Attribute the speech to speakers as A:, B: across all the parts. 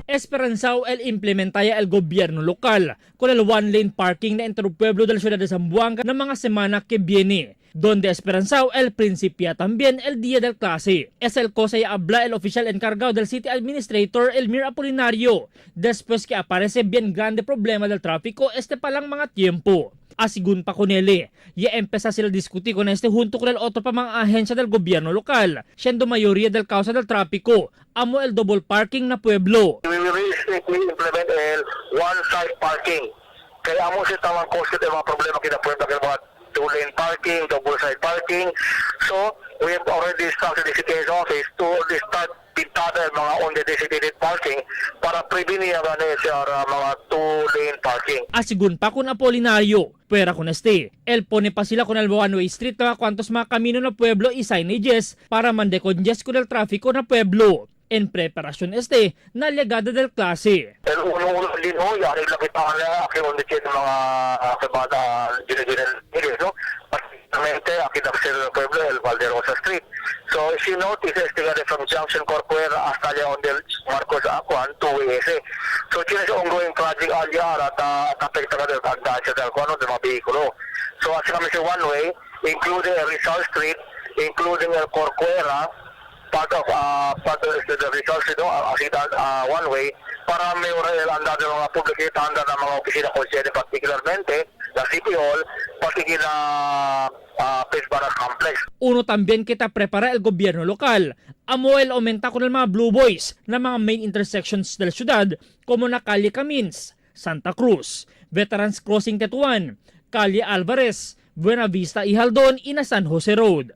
A: Esperanzao el implementaya el gobierno local con el one-lane parking na entre pueblo de la ciudad de Zamboanga na mga semana que viene, donde esperanzao el principia también el día del clase. Es el cosa y habla el oficial encargado del city administrator Elmir Apolinario después que aparece bien grande problema del tráfico este palang mga tiempo. Asigun pa con él, ya empezó sila discutir con este junto con el otro pa mga ahensya del gobierno local, siendo mayoría del causa del tráfico, amo el double parking na pueblo.
B: We will really implement el one-side parking. Kaya amo si tamang cause yung mga problema kina Puebla kaya mga two-lane parking, double-side parking. So, we have already instructed the city office to start pintada yung mga on the designated parking para prevenir ang siya mga two-lane parking.
A: Asigun pa kun Apolinario, puwera con este. El pone pa sila con el one-way street na cuantos mga kamino na pueblo y signages para mandecongest con el tráfico na pueblo. En preparación este na legada del klase.
B: Pero unong-uno din ho, yari lang kita na aking on the chain ng mga kabata general no? Particularmente, aking naksir ng pueblo, El Valderosa Street. So, if you notice, este nga from Junction Corcuera hasta allá on the Marcos Aquan, two-way ese. So, sino sa ongoing project alyar at apekta ka del andansya del kuano del mga vehikulo. So, asi kami sa one-way, including el Rizal Street, including el Corcuera, part of the Rizal Street, no, asi one way, para may el andado ng mga publiko anda ng mga opisina konsehal particularmente, la City Hall, pati kina Pittsburgh Complex.
A: Uno también que ta prepara el gobierno local. Amo el aumenta con el mga Blue Boys na mga main intersections de la ciudad como na Calle Camins, Santa Cruz, Veterans Crossing Tetuan, Calle Alvarez, Buenavista y Haldon y na San Jose Road.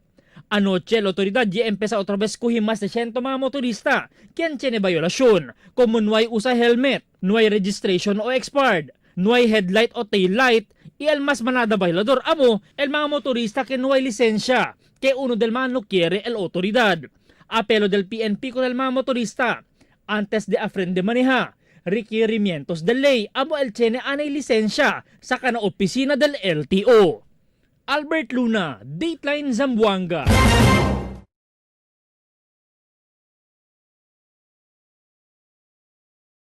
A: Anoche, la autoridad ya empezó otra vez kuhin más de 100 mga motorista quien tiene violación, como no hay usa helmet, no hay registration o expired, no hay headlight o tail light, y el más manada violador amo el mga motorista que no hay lisensya, que uno del mga no quiere el autoridad. Apelo del PNP con el mga motorista, antes de aprende maneja, requerimientos de ley amo el tiene anay lisensya sa kana opisina del LTO. Albert Luna, Dateline Zamboanga.